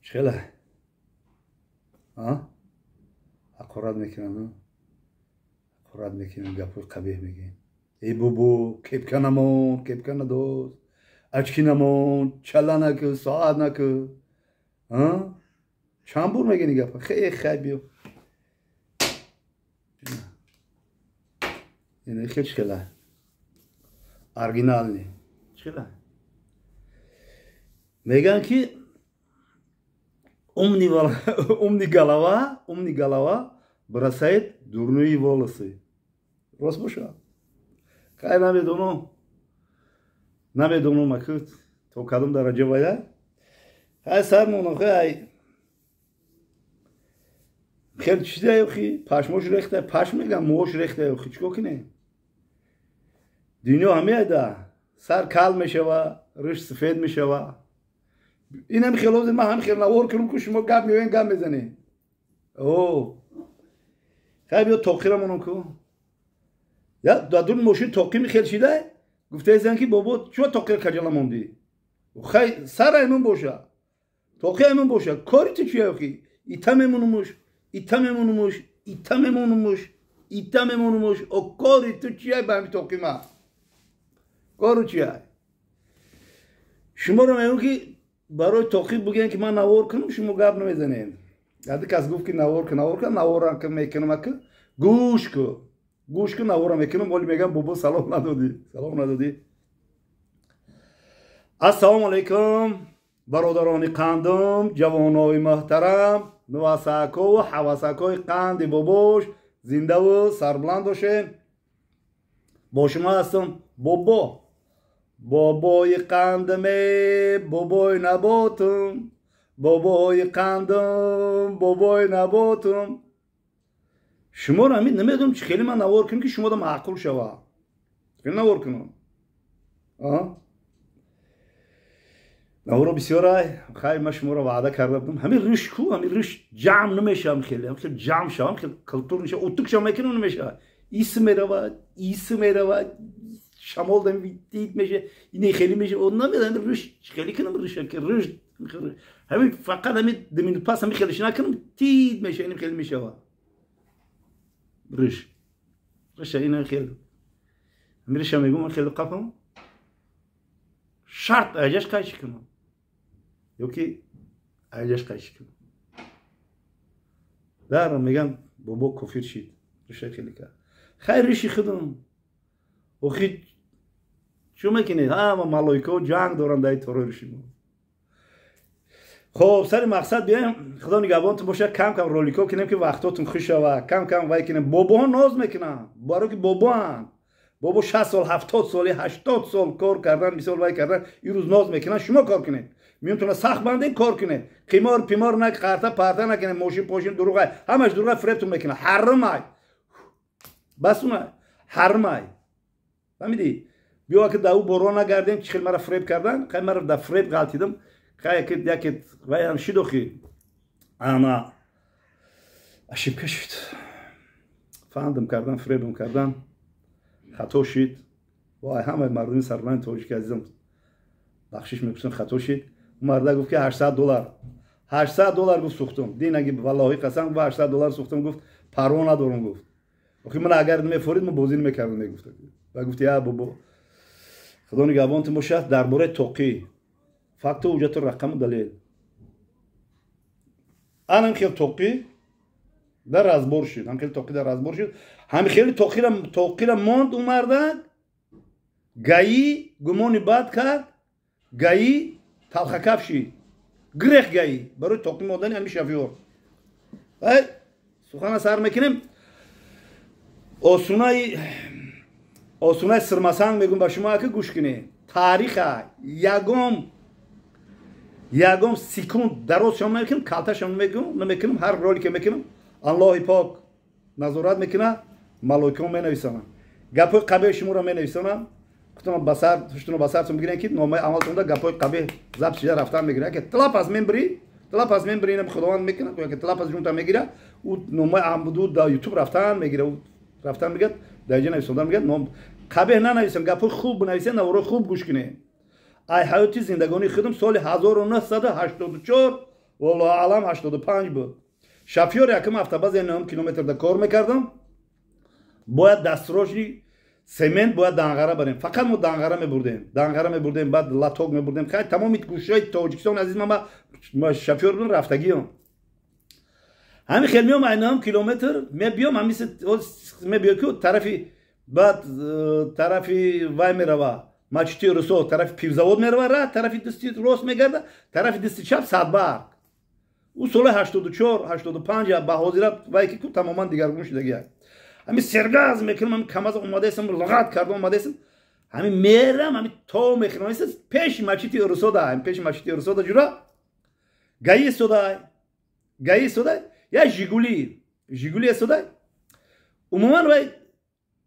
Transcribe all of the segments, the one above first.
Чихела ҳақорат мекунанд, ҳақорат мекунанд, гапҳои қабеҳ мегӯем. Эй бобо, кепка намон, кепка надоз, очки намон, чала наку, соат наку. Чанд бор мегӯни гапа? Хе, хай, биё. Хел чихела оригинальный, чихела мегӯянд, ки умный голова, умный голова бросает дурные волосы. Рост боша? Кай, намедонам, намедонам, аку то кадом дараҷа вая. Хай, сар монам. Хай, хел чиза охи, пашмош рехта, пашм мегам, мӯош рехта. Охи, чикор кинем? Дунё ҳамеайда, сар кал мешава, риш сафед мешава. Инам хелози ман ҳам хел навор кунам, ку шумо гап меоен, гап мезанед. О, хай, биё, тоқира монам ку. Я дар мошин тоқи михел шида, гуфтаезан, ки бобо, чуа тоқира каҷала мондӣ? Хай, сар аймон боша, тоқи аймон боша, кори ту чия? Охи, ита мемонумуш, ита мемонумуш, ита мемонумуш, ита мемонумуш. О, кори ту чия ба ҳами тоқи ма? Кору чия? Шуморо мегӯм, ки барои тоқӣ бигӯем, ки ман навор кунам, шумо гап намезанем. Яде кас гуфт, ки навор кун, навор кун, навора мекунам. Ака, гӯш ку, гӯш ку, навора мекунам. Оли мегам, бобо, салом надодӣ, салом надодӣ. Ассалому алайкум, бародарони қандум, ҷавонои муҳтарам, нувасакову ҳавасакои қанди бобош, зиндаву сарбуланд бошем. Бо шумо ҳастам бобо, бобои қандаме, бобои наботум, бобои қандум, бобои наботум. Шуморо ҳамин намедонам, чи хеле ман навор кунам, ки шумода маъқул шава. Хеле навор кунам, наворо бисёрай. Хай, ман шуморо ваъда карда будам. Ҳамин риш ку, ҳамин риш ҷамъ намешавам, хеле хеле ҷамъ шавам, хеле культур мешава, утук шава мекунам, намешава. Ис меравад, ис меравад, шамол дид меша, ин хеле меша. Намедонам, риш хеле кунам, риш риш ҳамин фақат ҳамин 2 минут пас ҳамин хелеш накунам, тид меша, ин хеле мешава. Риш, риша ин хел, ҳамин риша мегӯм, хеле қафам шарт аҷаш қайчи кунам ёки аҷаш қайчи кунам. Дар меган, бобо кофир шид, риша хеле кард. Хайр, риши худам. Охи, чӯ мекунед? Ҳама малоикаҳо ҷанг доранд дар торои риши мо. Хоб, сари мақсад биёем. Худо нигаҳбонтон бошад. Кам кам роликҳо кунем, ки вақтотон хуш шава, кам кам вай кунем. Бобоҳо ноз мекунанд, баро ки бобоанд. Бобо 60 сол, 70 соли, 80 сол кор кардан, мисол вай кардан, ирӯз ноз мекунанд. Шумо кор кунед, миёнтона сахт бандед, кор кунед, қимор пимор на, қарта парта накунед, мошин пошин дуруғай, ҳамаш дуруғай, фиребтон мекунад. Ҳаррумай, басуна, ҳаррумай, фаҳмидӣ? Биё, ки дар ӯ борон нагардем, чи хел мара фиреб кардан. Хай, мара дар фиреб ғалтидам. Хай, яке вайам шид, охи, ана ошибка шид, фандам кардан, фиребам кардан, хато шид. Вай, ҳамаи мардуми сарбаланди тоҷики азизам, бахшиш мепурсам, хато шид. Марда гуфт, ки 800 доллар, 800 доллар гуфт, сӯхтум динаги, валлоҳи қасам, гуфт, 800 доллар сӯхтум, гуфт, парво надорум, гуфт. Охи, ман агар мефорид, мо бозӣ намекардам, мегуфт. Ва гуфт: я бобо, худо нигаҳбонтон бошад. Дар бораи тоқӣ факту ҳуҷҷату рақаму далел. Анам хел тоқӣ дар разбор шуд, ҳам хел тоқӣ дар разбор шуд, ҳам хели тоқира монд. У мардак ГАИ гумони бад кард, ГАИ талхакаф шид, грех ГАИ барои тоқӣ мондани ҳами шофёр. Сухана сар мекунем. Осунаи, осунаи сирмасанг мегӯм ба шумо, ака, гӯш кунед. Тариха ягом ягом секунд дарозшам намекунам, калташам намекунам. Ҳар ролике мекунам, Аллоҳи пок назорат мекунад, малоикаҳо менависонам, гапҳои қабеҳи шуморо менависонам. Хуштуно ба сартон бигирен, ки номаи амалтонда гапҳои қабеҳ забт шида рафтан мегирад. Яке тила пас мебирӣ, тила пас мебирӣ, инам Худованд мекунад, яке тила пас ҷунта мегира, ӯ номаи амбуду дар Ютуб рафтан мегира, рафтан мегирад, дар ҷа нависондан мегирад. Ном қабеҳ нанависам, гапҳои хуб бинависем, наворои хуб гӯш кунем. Ай ҳаёти зиндагонии худам, соли 1984. Валлоҳу аълам, 85 буд. Шофёр якум автобаза 9 километрда кор мекардам. Бояд дастрочный цемент бояд Данғара барем. Фақат мо Данғара мебурдем, Данғара мебурдем, баъд лоток мебурдем. Хай, тамоми гӯшаи Тоҷикистон, азиз, ман шофёр будам, рафтагиам. Ҳами хел меом, ай 9 километр мебиём, ҳами мебиё ку тарафи, баъд тарафи вай мерава, мачити Русо, тарафи пивзавод мерава, ра тарафи дасти рост мегарда, тарафи дасти чап Садбарг. Ӯ соли 84, 85 ба ҳозира вай ки ку тамоман дигаргун шудагия. Ҳами сергаз мекунам, ҳами КамАЗа омадаестам, луғат карда омадаестам, ҳами мерам, ҳами то мехӯрам, пеши мачити Русода, ҳами пеши мачити Русода ҷура ГАИ истодай, ГАИ истодай, як Жигули, Жигули истодай. Умуман вай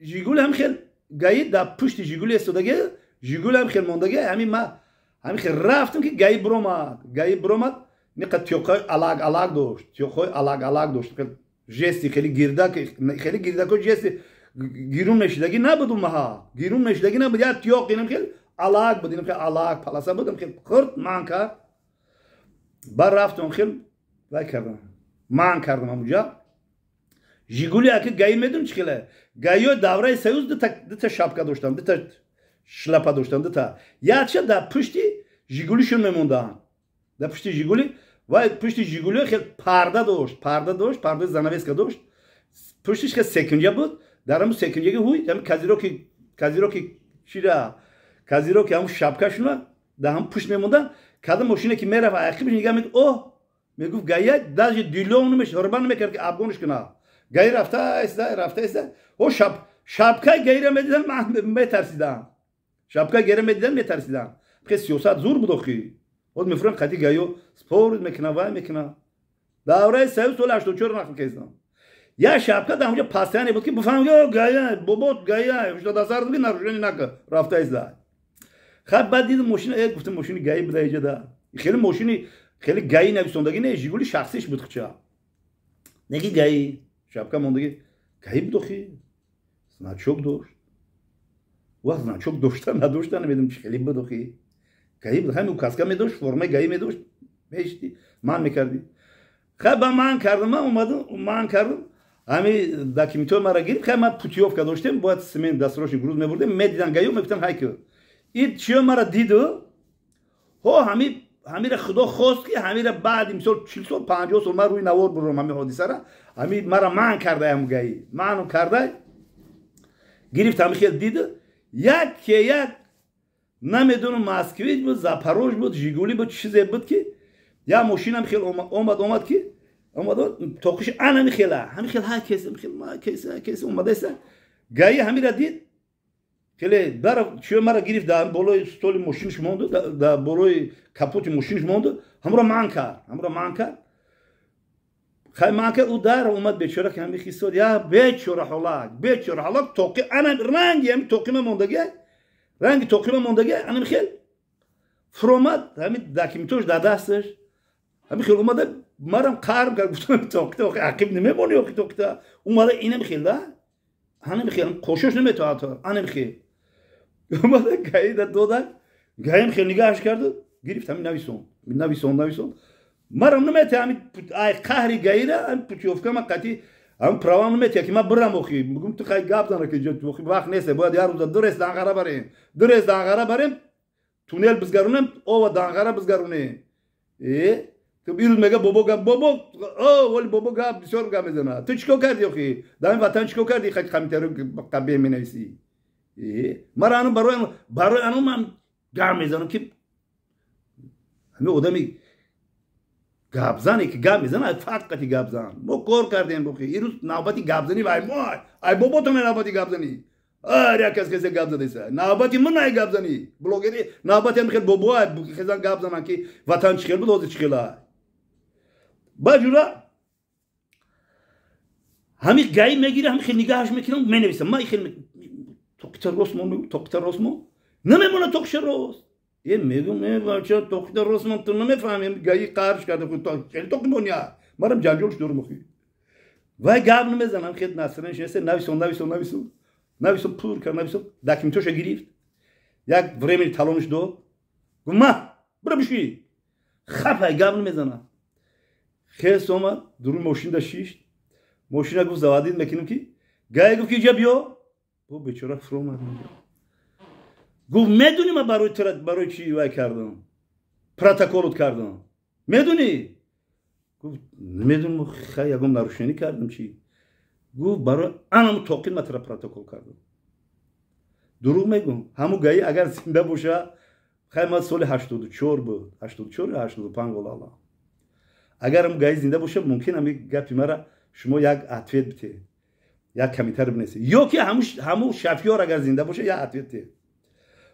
Жигули ҳам хел ГАИ дар пушти Жигули истодаги, Жигули ҳам хел мондаги. Ҳами ма ҳами хел рафтам, ки ГАИ биромад, ГАИ биромад, ниқа тёқҳои алак алак дошт, тёқҳои алак алак дошт, жести хеле гирдак, хеле гирдако, жести гирун мешидагӣ набуд, умаҳа гирун мешидагӣ набуд, як тёқ инам хел алак буд, инам хел алак паласа буд, хел хурд ман кард. Бар рафтам, хел вай кардам, ман кардам ҳамуҷа Жигули. Аки ГАИ медун чӣ хеле ГАИ-ё давраи Союз дута шапка доштан, дута шляпа доштан, дута, якча дар пушти Жигулишон мемонданд, дар пушти Жигули. Вай пушти Жигули хел парда дошт, парда дошт, пардаи занавеска дошт, пуштиш хел секунҷа буд. Дар ҳамун секунҷаги ҳуй ҳами козырёки, козырёки чира, козырёки ҳамун шапкашуна дар ҳамун пушт мемонданд. Кадом мошине ки мерафт, ақибиш нигаҳ мед, о мегуфт ГАИ даже дилон намеш, ҳурба намекард, ки обгонш кунад. ГАИ рафта иста, рафта иста, о шапкаи ГАИра медидам, ман метарсидам, шапкаи ГАИра медидам, метарсидам. Хе сиёсат зур буд охи. Вот мефурам, қати ГАИ-ё спор мекуна, вай мекуна. Давраи Союз, соли 84 нақл кардам. Я шапка дар ҳамҷа постоянно буд, ки бифаҳмам, ГАИ бобот, ГАИ ҳуштодасар буд, нарушение нака, рафта иста. Хай, баъд дидам мошина, гуфтам, мошини ГАИ буда иҷа. Хеле мошини хеле ГАИ нависондагӣ не, Жигули шахсиш буд хча. Неги ГАИ шапка мондагӣ, ГАИ буд охи, значок дошт. Вақт значок дошта надошта намедонам, чи хеле буд охи. ГАИ буд, ҳамин указка медошт, формаи ГАИ медошт, мешти, ман мекардӣ. Хай, ба ман кардам, ман омадам, ман кардам, ҳами документҳои маро гирифт. Хай, ман путёвка доштем, бояд цемент дастрочный груз мебурдем, медидан ГАИ, мегуфтам ҳай ки. И чиё мара диду, ҳо ҳами ҳамира худо хост, ки ҳамира баъди мисол 40 сол, 50 сол ман рӯи навор бурам ҳами ҳодисара, ҳами мара ман кардай, ҳам ГАИ ману кардай, гирифт, ҳами хел диду, як ке як намедонам, Москвич буд, Запорож буд, Жигули буд, чизе буд, ки як мошинам хел омад, омад ки омад, тоқиш анами хела, ҳами хел ҳай кес хел кес кес омадаеса. ГАИ ҳамира дид, хеле дар чиё мара гирифт, дар болои столи мошинаш монду, дар болои капоти мошинаш монду, ҳамро ман кард, ҳамро ман кард. Хай, ман кард, ӯ дар омад, бечора, ки ҳами хисод, я бечора ҳолак, бечора ҳолак, тоқи ана ранги ҳами тоқима мондагия, ранги тоқима мондагия, анами хел фуромад, ҳами документош дар дасташ, ҳами хел омада, марам қарм кард. Гуфтам, тоқита охи ақиб намемони охи, тоқита омада инам хел да, анами хел қошош наметоад, анами хел омада, ГАИда додак, ГАИм хел нигаҳаш карду гирифт, ҳами нависон, нависон, нависон, марам намете, ҳами ай қаҳри ГАИра ҳами путёвка ма қати ҳами правам намете, ки ман бирам охи. Мегум, ту хай гап зана, ки охи вақт нест, бояд як рӯза ду рейс Данғара барем, ду рейс Данғара барем, туннел бизгарунем, ова Данғара бизгарунем. Э ту ирӯз мега бобо гап, бобо, о вали бобо гап бисёр гап мезана. Ту чикор кардӣ охи дар ин ватан, чикор кардӣ, хай комментарио қабеҳ менависӣ? Мара ану барои ану ман гап мезанам, ки ҳами одами гапзане ки гап мезана, фақати гапзан. Мо кор кардем бохи, ирӯз навбати гапзанӣ вай мо, ай боботоне навбати гапзанӣ, ҳар як кас касе гап задеса, навбати ман ай гапзанӣ, блогери, навбати ҳами хел бобоай хезан гап занан, ки ватан чӣ хел буд, ҳозир чӣ хела. Баҷура ҳами ГАИ мегира, ҳами хел нигаҳаш мекунам, менависам, ман хел тоқита рост мон, тоқита рост мон, намемона тоқиша рост. Е мегум, е бача, тоқита рост мон, ту намефаҳмем, ГАИ қарш карда, хеле тоқи мония, марам ҷанҷол шудорум охи. Вай гап намезанам, хел насрен шинесе, нависон, нависон, нависон, нависон, пур кард, нависон, документоша гирифт, як времени талонш дод, гуфт, ма бура биши, хапай, гап намезанам. Хес омад, дуруни мошинда шишт. Мошина гуфт, заводить мекунем, ки ГАИ гуфт, ки иҷа биё. Бо бечора фуромад. Гуфт, медунӣ, ман барои тура барои чи вай кардам, протоколут кардам, медунӣ? Гуфт, намедунам, хай, ягон нарушение кардам чи? Гуфт, барои анаму тоқин ман тура протокол кардам. Дурӯғ мегӯм? Ҳаму ГАИ агар зинда боша, хай, ман соли 84 буд, 84 ё 85, волала, агар ҳаму ГАИ зинда боша, мумкин ҳами гапи мара шумо як ответ бите, як комментарий бинесед, ё ки ҳаму шофёр агар зинда боша, як ответ те.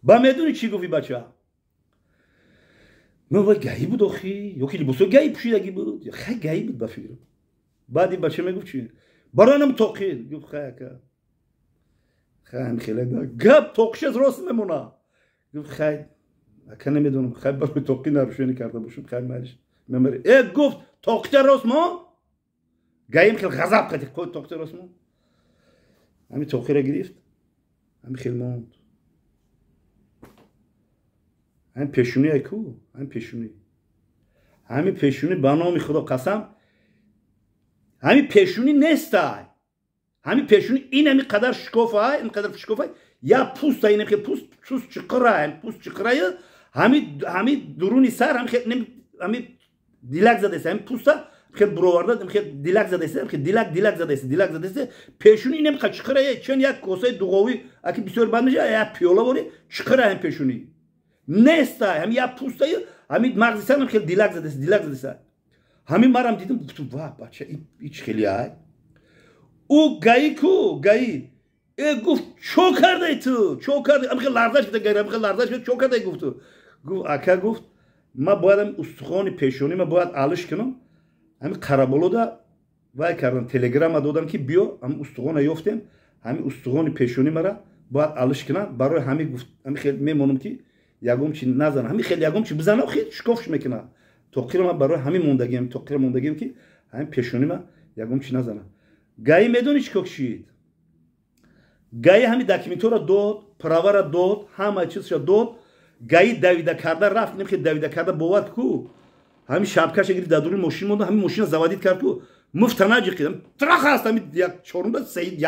Ба медонӣ, чӣ гуфт бача? Ман вай ГАИ буд охи, ё ки либосои ГАИ пӯшидагӣ буд, хай, ГАИ буд ба фикрам. Баъд ин бача мегуфт, чи барои нам тоқид? Гуфт, хай, ака, хай, хеле гап тоқишаз рост мемона. Гуфт, хай, ака, намедонам, хай, барои тоқи нарушение карда бошам, хай, майлиш, мемари. Э, гуфт, тоқита рост мо. ГАИм хел ғазаб қати тоқита рост мо. Ҳами тоқира гирифт, ҳами хел монд. Ҳами пешунӣ ку, ҳами пешунӣ, ҳами пешунӣ, ба номи Худо қасам, ҳами пешунӣ нестай. Ҳами пешунӣ ин ҳами қадар шикофай, ин қадар шикофай, я пӯста, ин хел пӯст, пӯст чиқира, пӯст чиқирая, ҳами дуруни сар ҳами дилак задаест, ҳами пӯста хел буроварда, хел дилак задаест, хел дилак, дилак задаест, дилак задаест. Пешунӣ ин ҳами чиқирая, чун як косаи дуғовӣ аки бисёр бад меша, як пиёла вори чиқира. Ҳами пешунӣ нестай, ҳами як пӯстаю ҳами мағзи сар хел дилак задаест, дилак задаест. Ҳамин марам дидам, гуфтам, ва бача, ич хели ай. Ӯ ГАИ ку, ГАИ э гуфт, чо кардай ту, чо кардай? Ам хел ларзаш кида ГАИ, ам хел ларзаш кида, чо кардай, гуфту. Гуфт, ака, гуфт, ма бояд ами устухони пешонӣ ма бояд алиш кунам. Ҳами Қараболода вай кардам, телеграмма додам, ки биё, ҳами устухона ёфтем, ҳами устухони пешонӣ мара бояд алиш кунам. Барои ҳами, гуфт, ҳами хел мемонам, ки ягон чи назана, ҳами хел ягон чи бизана, хел шикофш мекуна. Тоқира ма барои ҳамин мондагиам, тоқира мондагиам, ки ҳамин пешонӣ ма ягон чи назана. ГАИ медонӣ чӣ кор кишид? ГАИ ҳами документора дод, правара дод, ҳама чизша дод. ГАИ давида карда рафт, нем хел давида карда, бовар ку, ҳами шапкаша гирифт, дар дуруни мошин монда, ҳами мошина заводить кард ку, муфта наҷиқид, трах аст, ҳами як чорумда,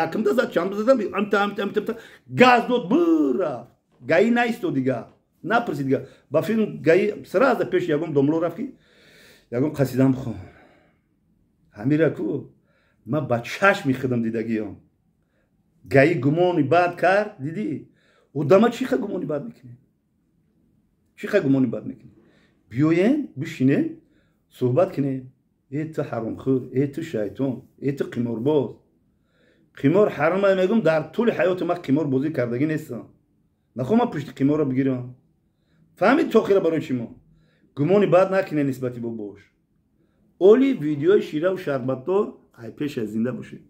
якумда зад, чандумда зад, амта, амта, амта газ дод, бурафт. ГАИ наистод дига, напурсид дига. Ба филм ГАИ сразу пеши ягон домло рафт, ки ягон қасидам хон. Ҳамира ку ман ба чашми худам дидагиём. ГАИ гумони бад кард, дидӣ? Одама чӣ ха гумони бад мекунем, чӣ ха гумони бад мекунем? Биёен, бишинем, суҳбат кунем. Э, ту ҳаромхӯр, э, ту шайтон, э, ту қиморбоз. Қимор ҳарама мегум, дар тӯли ҳаёти ман қимор бозӣ кардагӣ нестам, нахоҳ ман пушти қиморро бигирам. Фаҳмид тоқира барои чӣ мо гумони бад накунем нисбати бобош? Оли видеои шираву шарбатдор ай пеша зинда бошед.